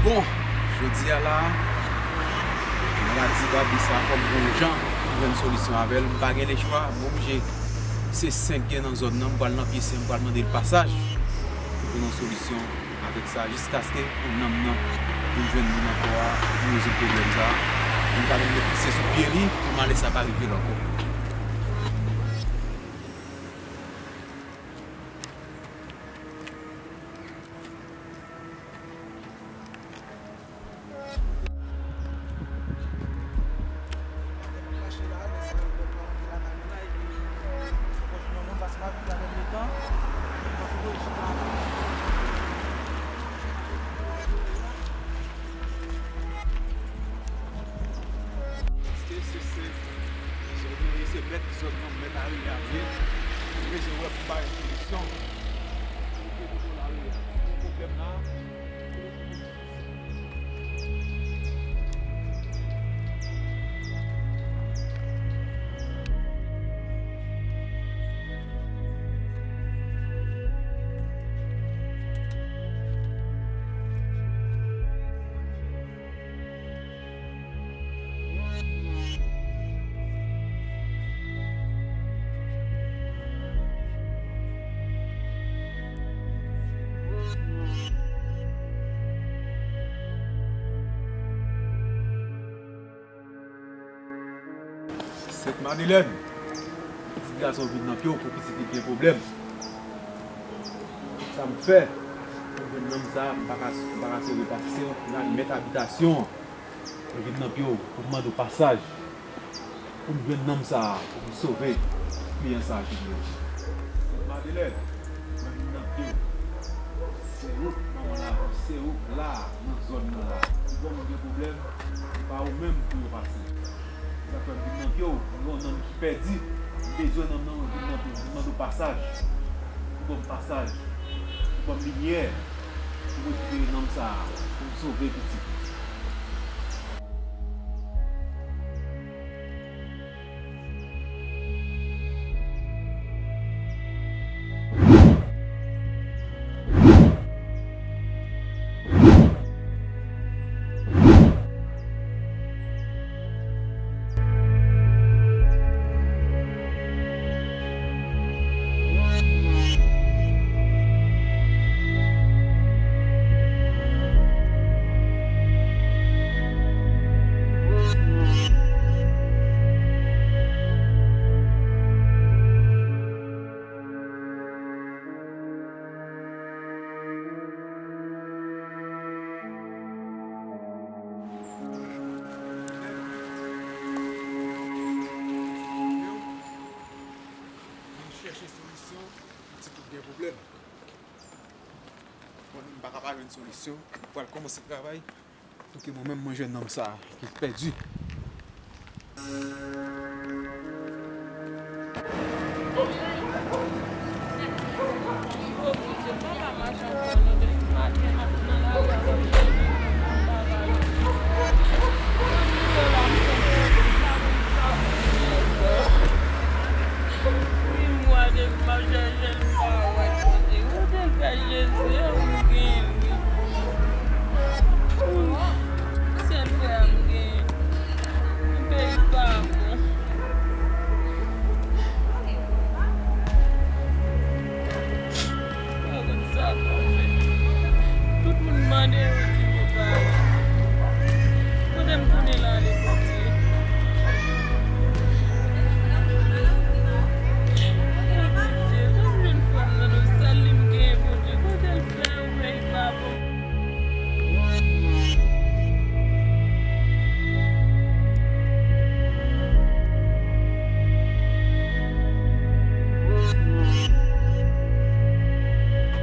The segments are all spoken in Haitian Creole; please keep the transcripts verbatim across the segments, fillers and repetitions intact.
Bon, jodi a la, maladi Gaby sa fò m gon jan pou jwenn solisyon avè l. M pa gen lechwa, m oblije. Se senk gen nan zòn nan, m pral nan pye sen, m pral mande l pasaj pou jwenn yon solisyon avèk sa, jiskaske pou nanm nan vin jwenn moun ankò a, pou rezoud pwoblèm sa. M ka vin met misye sou pye li, pou malè sa pa rive l ankò. Paske se, se zòn nan, se mèt zòn nan, mèt area a vre. Mwen bezwen wè pou bay solisyon. Pou kote la ye a. Gen pwoblèm la. Sent Madelèn, pitit gason vin nan pye w pou pitit li gen pwoblèm. Sa m fè pou jwenn nonm sa, m pa ka, m pa ka sove pase se yon mèt abitasyon an. Mwen vin nan pye w pou m mande w pasaj, pou m jwenn nonm sa a, pou m sove kliyan sa a ki gen. Madelèn, mwen vin nan pye w. Se ou k manman la, se ou k la nan zòn nan la. Si granmoun gen pwoblèm, se pa ou menm pou yo pase. Se sa k fè m vin nan pye w, m gen yon nonm ki pèdi, m bezwen nonm nan, mwen vin nan pye w, m vin mande w pasaj. Ou ban m pasaj, ou ban m limyè. Pou m retire nonm sa a, pou m sove pitit. Vin chèche solisyon, pitit ou gen pwoblèm. Bon, m pa ka pa jwenn solisyon, m pral kòmanse travay. Pou ke mwen menm mwen jwenn nonm sa ki pèdi. Wi, mwa depi m ap chèche l, m pa wè l kote. Kote l fè Jezi, m gen wi. Sèl frè m gen. Nan peyi pa bon. Mwen konn sa pou fè. Tout moun mande yo di mwen pa bon. Kote m konnen l ale, Bondye? O Bondye, m jwenn frè m nan, nan sèl li m genyen, Bondye. Kote l fè, ou wè li pa bon.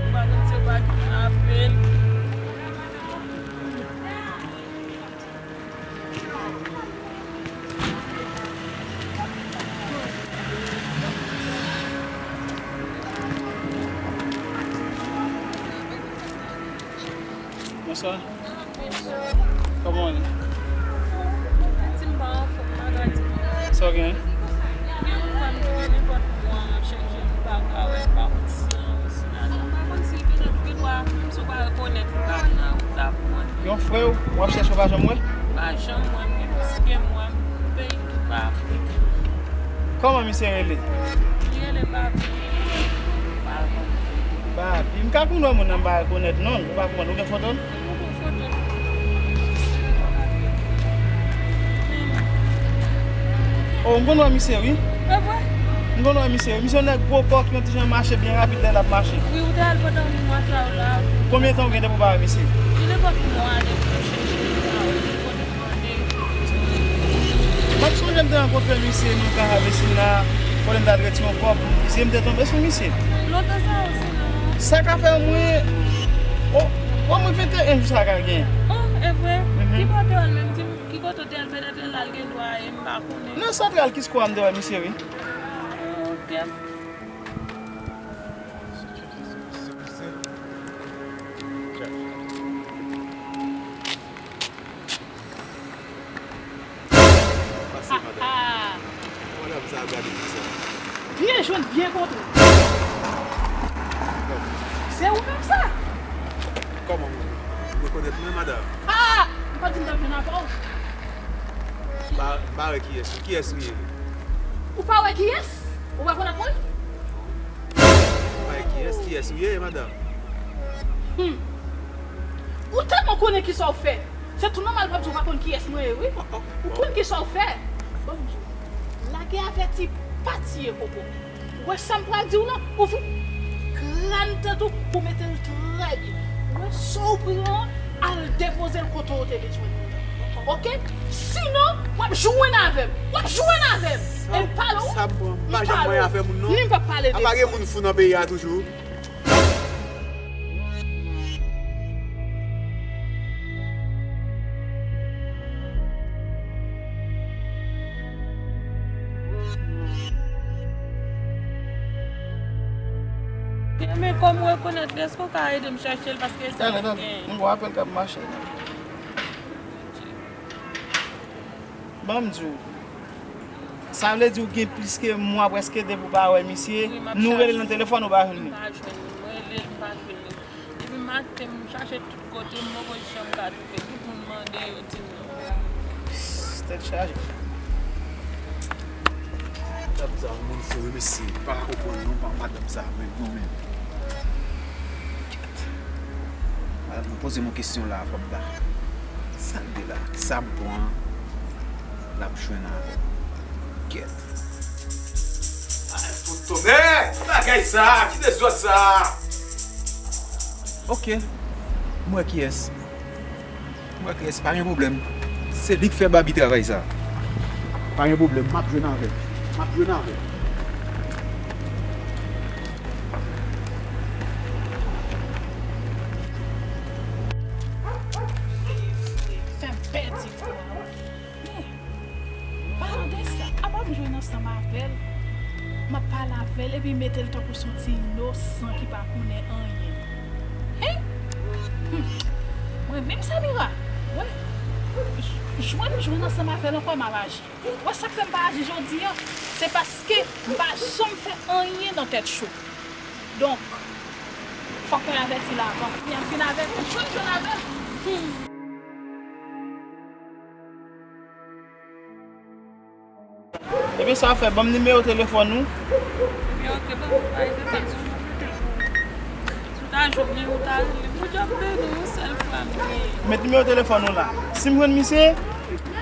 M pa konn se pa ki frape l. Bonswa. Kòman w ye? Santi m pa anfòm, bagay di m. Sa w gen? Gen yon fanm ki gen nenpòt mwa m ap chèche, m pa ka wè, m pa konn si l anwo si l atè. M pa konn si l genlè, gendwa, menm si w pa rekonèt, li pa nan wout la pou mwen. Yon frè w, w ap chèche w pa janm wè? Pa janm wè, m gen plis ke mwa, m peye tout pa apre. Kòman misye rele? Li rele Babi. Babi. M ka konn wè moun nan, m pa rekonèt non l. Ou pa konprann, ou gen foto l? M gon foto l. Oh, m konn wè misye, wi. E vre? M konn wè misye, wi. Misye yon nèg gwo kòk, yon ti jan mache byen rapid lè l ap mache. Wi, ou te al pandan mwa sa yo la. Konbyen tan ou gen depi w pa wè misye? Li nenpòt mwa depi yo chèche li pa wè, li konnen mande. M ap sonje m te rankontre misye nan Kavesina, kote m t al retire yon kòb. Zye m te tonbe sou misye. Lontan sa yo, Sina? Sa ka fè omwen, o, omwen venteyen jou sa ka gen. Oh, e vre? Mhm. Ki kote w al menm? Ki, ki kote w te al? Petèt lè l al gen dwa e m pa konnen. Nan Santral Kisco a m te wè misye, wi. Ah, ok. Pase, madanm. Madanm sa ap gade konsa. Byen jwenn, byen kontre. Se ou menm sa? Kòman ou rekonèt mwen, madanm? Ah! Ou pa di m t ap jwenn avè w. M pa, m pa wè kiyès ou. Kiyès ou ye? Ou pa wè kiyès? Ou pa konèt mwen? M pa wè kiyès, kiyès ou ye, madanm? Hmm. Ou tèlman konnen kisa w fè. Se tou nòmal w ap di w pa konn kiyès mwen ye, wi. Ou konn kisa w fè. Ban m di w. Lage avèti pa tiye popo. Ou wè sa m pral di w lan? Ou vin grann tèt ou pou mete l trè byen. Ou wè sa w pran an, al depoze l kote w te bezwen l. Oke? Sinon, w ap jwenn avè m. W ap jwenn avè m. E m pale w. Sa m pran? M pa janm manyen afè moun, non. Ni m p ap pale de sa. Apa gen moun fou nan peyi a toujou? Men kòm ou rekonèt li, èske w ka ede m chèche l? Paske se mwen ki genyen. M gon apèl k ap mache. Ban m di w. Sa vle di w gen plis ke mwa prèske depi w pa wè misye. Wi, m ap chache. Nou rele l nan telefòn, ou pa jwenn li. M pa jwenn li. M rele l, m pa jwenn li. Depi maten, m chache tout kote, m poko janm ka twouve. Tout moun mande, yo di m non. Tèt chaje. Madanm sa, yon moun fou, wi, mesye. M pa ka konprann non, pa madanm sa, menm non, menm. Kèt. Madanm, poze m yon kesyon la, fò m ta. Sa l de la? Sa m pran, l ap jwenn avè m. Kèt. Ay, fout tonè! Ki bagay sa? Ki dezòd sa? Oke. M wè kiyès. M wè kiyès, pa gen pwoblèm. Se li k fè Babi travay sa. Pa gen pwoblèm, m ap jwenn avè l. M ap jwenn avè l. Fè m pèdi. Men, palan de sa, apa m jwenn ansanm avè l, m ap pale avè l epi mete l tankou se yon ti inosan ki pa konnen anyen. Hen? Hmm. Mwen menm Samira, wè, j-, jwenn m jwenn ansanm avè l ankò, m ap aji. Wè sa k fè m pa aji jodi a, se paske m pa janm fè anyen nan tèt cho. Donk, fòk mwen avèti l avan. Kounye a m fin avèti l, jwenn jwenn avè l. Hmm. Ebyen sa fè, ban m nimewo telefòn ou. Ebyen, oke, ban m nimewo telefòn, si w ta jwenn li, ou ta rele m. Bondye ap beni w, yon sèl fwa m genyen. Met nimewo telefòn ou la. Si m jwenn misye,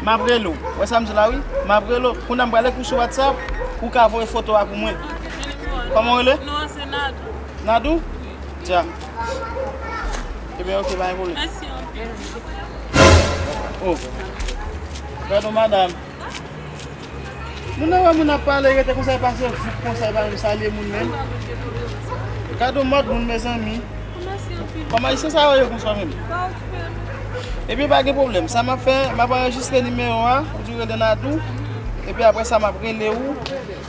m ap rele w. Wè sa m di la, wi? M ap rele w. Kounye a m pral ekri w sou WhatsApp, ou ka voye foto a pou mwen. Oke, men nimewo a. Kòman w rele? Non, se Nadou. Nadou? Dja. Ebyen, oke, pa gen pwoblèm. Mèsi anpil. Oh. Pardon, madanm. Moun nan wè moun ap pale, rete konsa, pase vouk konsa, pa menm salye moun menm. Gade yon mòd moun, mezanmi. Kòm ayisyen sa yo ye konsa menm. Epi pa gen pwoblèm. Sa m ap fè, m ap anrejistre nimewo a, ou di w rele Nadou. Epi apre sa, m ap rele ou.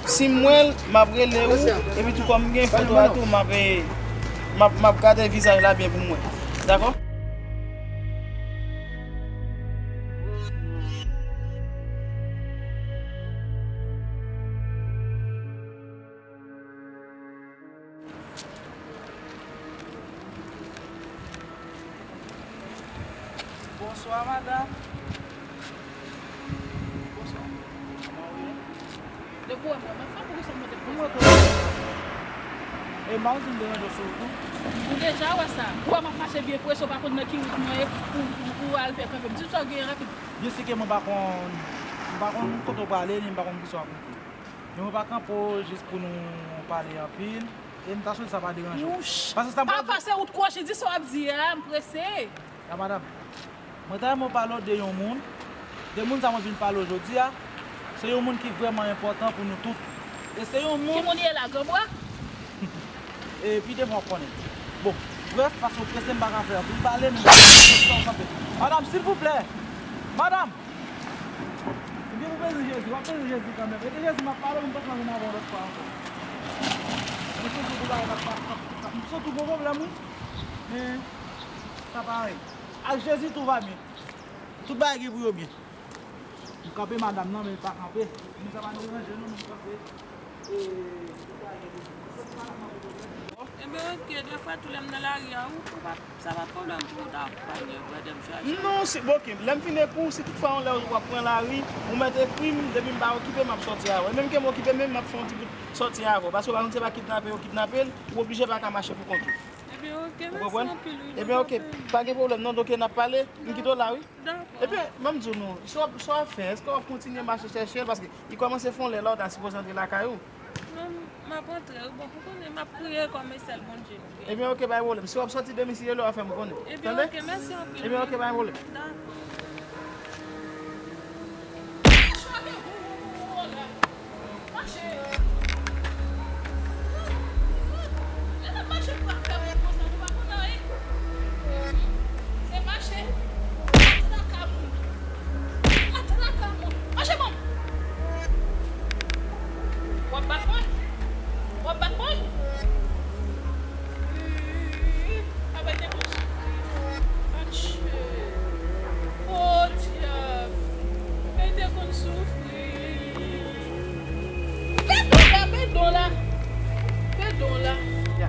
Si m wè l, m ap rele ou. Epi tou kòm m gen foto a tou, m ap, m ap, m ap gade vizaj la byen pou m wè. Dakò? Bonswa, madanm. Bonswa. Kòman w ye? Depi w wè m, wè m fanm, poukisa w monte poze? Mwen konn. E m pa konn si m te ranje w sou wout ou. Ou deja wè sa. Ou wè m ap mache byen prese, ou pa konn nan ki wout mwen ye, ou, ou, ou al fè kanpe m. Di m sa w genyen rapid. Byen si ke mwen pa konn, m pa konn kote w prale, ni m pa konn kisa w ap monte. Men mwen pa kanpe w jis pou nou pale anpil. E m ta swete sa pa deranje w. Paske sa m pral di w. Pa pase wout kwochi, di sa w ap di a, m prese. Ya madanm, mwen ta renmen w pale w de yon moun. De moun sa mwen vin pale w jodi a, se yon moun ki vrèman enpòtan pou nou tout. E se yon moun. Ki moun li ye la, Granbwa? E pi devan w konnen. Bon, brèf, paske w prese, m pa ka fè anpil pale, men sa w sanble. Madanm, silvouplè! Madanm! Ebyen, ou beni Jezi, w ap beni Jezi kanmenm. Ede Jezi, m ap pale w, m poko vin avè w lòt fwa ankò. Mwen santi w gon bagay k ap, k ap, k ap, m santi w gon pwoblèm, wi. Men, sa pa anyen. Ak Jezi, tout va byen. Tout bagay gen pou yo byen. M kanpe madanm nan, men l pa kanpe. Men sa pa deranje nou, men m kanpe. E, tout bagay gen pou yo byen. Ebyen, oke, defwa tou lè m nan lari a, ou, ou pa, sa pa pwoblèm pou ou ta akonpanye m pou ede m chache? Non, si, bon, oke, lè m fin epi w, si toutfwa yon lè w ap pran lari, ou mèt ekri m, depi m pa okipe, m ap sòti avè w. E menm ke m okipe, menm m ap fè yon ti bout sòti avè w. Paske w pa konn se pa kidnape yo kidnape l, ou oblije pa ka mache pou kont ou. Ebyen, oke, mèsi anpil, wi. Ebyen, oke, pa gen pwoblèm non, donk n ap pale, m kite w la, wi. Dakò. Ebyen, ban m di w non, sa w ap, sa w ap fè, èske w ap kontinye mache chèche l? Paske li kòmanse fè yon lè la, w ta sipoze antre lakay ou. Non, m ap antre, wi. Bon, ou konnen, m ap priye kòm e sèl Bondye m gen. Ebyen, oke, pa gen pwoblèm. Si w ap sòti demen, si Dye vle, w ap fè m konnen. Tande? Ebyen, oke, mèsi anpil, wi. Ebyen, oke, pa gen pwoblèm. Dakò. Mache. Lè n ap mache, nou pa fè rèd konsa, nou pa konn anyen. Se mache. Atraka moun. Atraka moun. Mache, bon. W ap bat mwen? W ap bat mwen? Wi, wi, wi. Papa te konn soufri. Atchè. O dyab. Mwen te konn soufri. Fè don la, fè don la. Fè don la. Ya.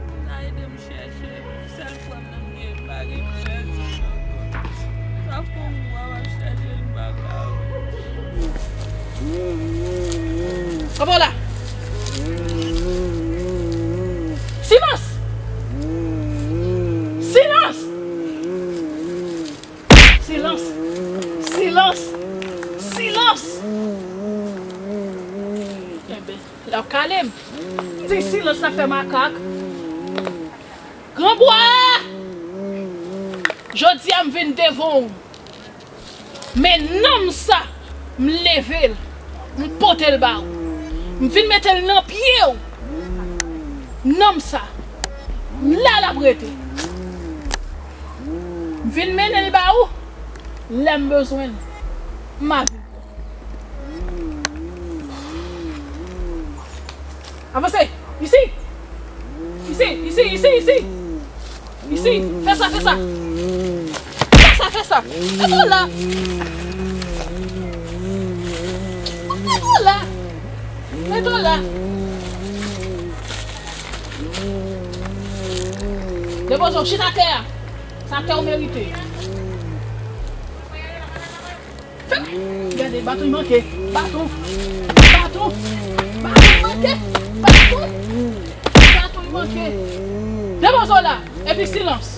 Moun nan ede m chèche, sèl frè m nan m gen, m pa gen frè di m ankò. Sa fè yon mwa m ap chèche l, m pa ka wè. Kòman w la? Silans! Silans! Silans! Silans! Silans! Enben, l ap kale m. M di silans la fè makak. Granbwa! Jodi a m vin devan w. Men nanm sa, m leve l, m pote l ba ou. M vin mete l nan pye w. Nanm sa, m la l ap rete. M vin mennen l ba ou. Lè m bezwen l, m a vin pran. Avanse! Isi! Isi, isi, isi, isi! Isi! Fè sa, fè sa! Fè sa, fè sa! Mete w la! Mete w la! Mete w la! Depoze w, chita atè a! Sa atè w merite! Fè, gade, baton manke. Baton. Baton. Baton manke. Baton. Baton manke. Depoze w la. Epi silans.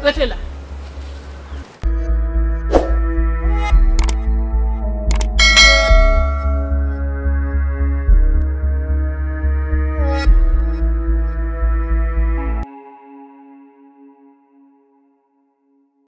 Rete la.